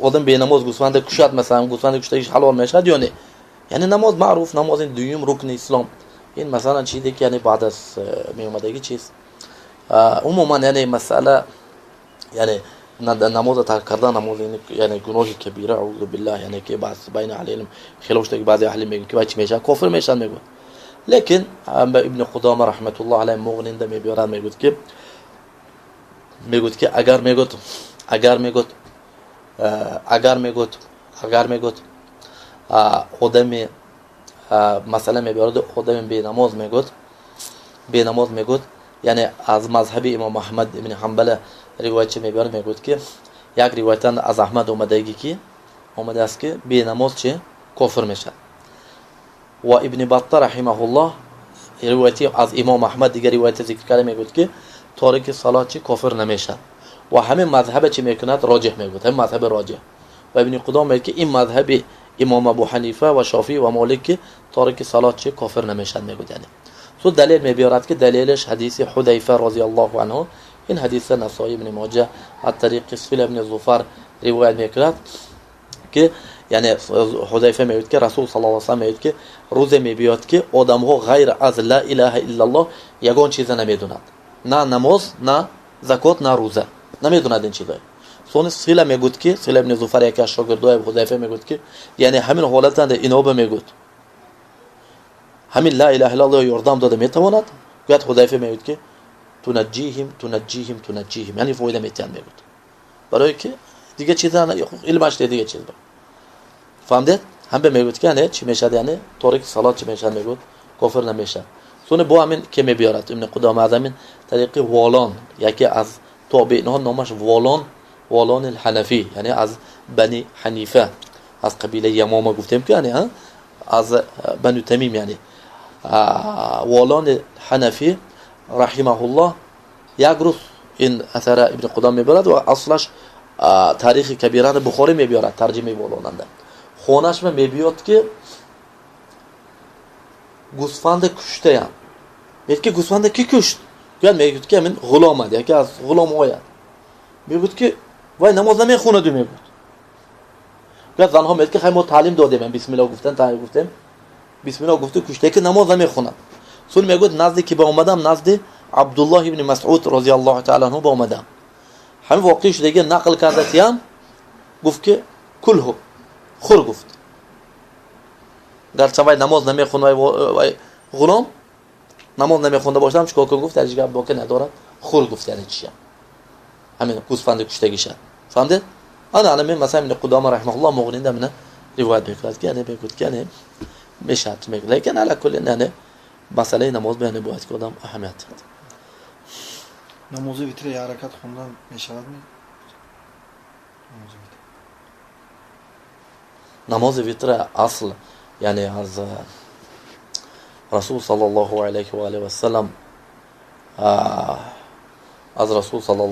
Одам бенамоз гӯсфанда кушад, масалан, гӯсфанда куштагиш ҳалол мешавад ё не? Яъне намоз маъруф, намоз ин дуюм рукни ислом. Ин масалан чизе ки яъне баъд аз меомадагӣ чиз. Умуман яъне масъала, яъне намоза тарк кардан, намоз яъне гуноҳи кабира, аузу биллаҳ, яъне ки баъз байни аҳли илм хилоф шуда, ки баъзе аҳли мегӯянд ки вай чӣ мешавад, кофир мешавад, мегӯяд. Лекин Ибни Қудома раҳматуллоҳ алайҳ Муғнинда мебиёрад, мегӯяд ки агар мегӯяд, агар мегӯяд, агар мегӯяд, агар мегӯяд, одами масъала мебиёрад, одами бенамоз мегӯяд, бенамоз мегӯяд, яъне аз мазҳаби имом Аҳмад ибни Ҳанбала ривоятча мебиёрад, мегӯяд ки як ривоятан аз Аҳмад омадагӣ ки омадааст, ки бенамоз чи кофир мешавад. Ва Ибни Батта раҳимаҳуллоҳ ривояти аз имом Аҳмад дигар ривоята зикр карда, мегӯяд ки торики салот чи кофир намешавад. Ва ҳамин мазҳаба чӣ мекунад? Роҷиҳ мегӯяд, ҳамин мазҳаби роҷиҳ. Ва Ибни Қудом мегӯяд ки ин мазҳаби имом Абу Ҳанифа ва Шофӣ ва Молик, ки торики салот чи кофир намешавад, мегӯяд. Яъне су далел мебиёрад, ки далелаш ҳадиси Ҳудайфа розиаллоҳу анҳу. Ин ҳадиса Насои, Ибни Моҷа аз тариқи Сила ибни Зуфар ривоят мекунад, ки яъне Ҳудайфа мегӯяд, ки Расул саллаллоҳу алайҳи васаллам мегӯяд, ки рӯзе мебиёд, ки одамҳо ғайр аз ла илаҳа иллаллоҳ ягон чиза намедонад, на намоз, на закот, на рӯза намедонад ин чизҳое. Сони Сила мегӯяд, ки Сила ибни Зуфар, яке аз шогирдои Ҳудайфа, мегӯяд, ки яъне ҳамин ҳолатанда иноба мегӯяд, ҳамин ла илаҳа иллаллоҳ ёрдам дода метавонад? Гӯяд, Ҳудайфа мегӯяд, ки тунаҷҷиҳим, тунаҷҷиҳим, тунаҷҷиҳим, яъне фоида метиҳанд, мегӯяд, барое ки дига чиза илмаш дига чиз фаҳмдед. Ҳамбе мегӯяд, ки яъне чӣ мешавад, яъне торики салот чӣ мешавад? Мегӯяд, кофир намешавад. Сони бо ҳамин ке мебиёрад Ибни Қудома аз ҳамин тариқи Волон, яке аз тобеинҳо, номаш Волон, Волони Ҳанафӣ, яъне аз Бани Ҳанифа, аз қабилаи Ямома гуфтем, ки яъне аз Бану Тамим, яъне Волони Ҳанафӣ раҳимаҳуллоҳ. Як рӯз ин асара Ибни Қудома мебарад ва аслаш Таърихи Кабирани Бухорӣ мебиёрад, тарҷимаи Волонанда. Хонашма мебиёд, ки гӯсфанда куштаям. Мегӯяд, ки гӯсфанда ки кушт? Гӯяд, мегӯяд, ки ҳамин ғулом аст, яке аз ғуломҳояд. Мегӯяд, ки вай намоз намехонаду, мегӯяд. Гӯяд, занҳо мегӯяд, ки хай, мо таълим додем, бисмилло гуфтан, таълим гуфтем, бисмилло гуфту кушта, ки намоз намехонад. Сун мегӯяд, назди ки ба омадам, назди Абдуллоҳ ибни Масъуд розиаллоҳу таала анҳу ба омадам, ҳамин воқеъ шудаги нақл карда тиям. Гуфт, ки кулҳу, хур, гуфт. Гарчанд вай намоз намехонд, вай ғулом намоз намехонда бошадам, чикор кун, гуфт, ҳеҷ гап боке надорад, хур, гуфт. Яъне чия, ҳамин гӯсфанди куштагиша, фаҳмдед? Ана ана масалан Ибни Қудома раҳимаҳуллоҳ Муғнинда мина ривоят мекунад, ки яъне мегӯяд, ки яъне мешавад, мегӯяд. Лекин ала кулли яъне масъалаи намоз яъне бояд ки одам аҳамият диҳад. Намози витра як ракат хондан мешавад ми? Намози витра асл яъне аз Расул саллаллоҳу алайҳи ва алайҳи васалам, аз Расул саллаллоҳу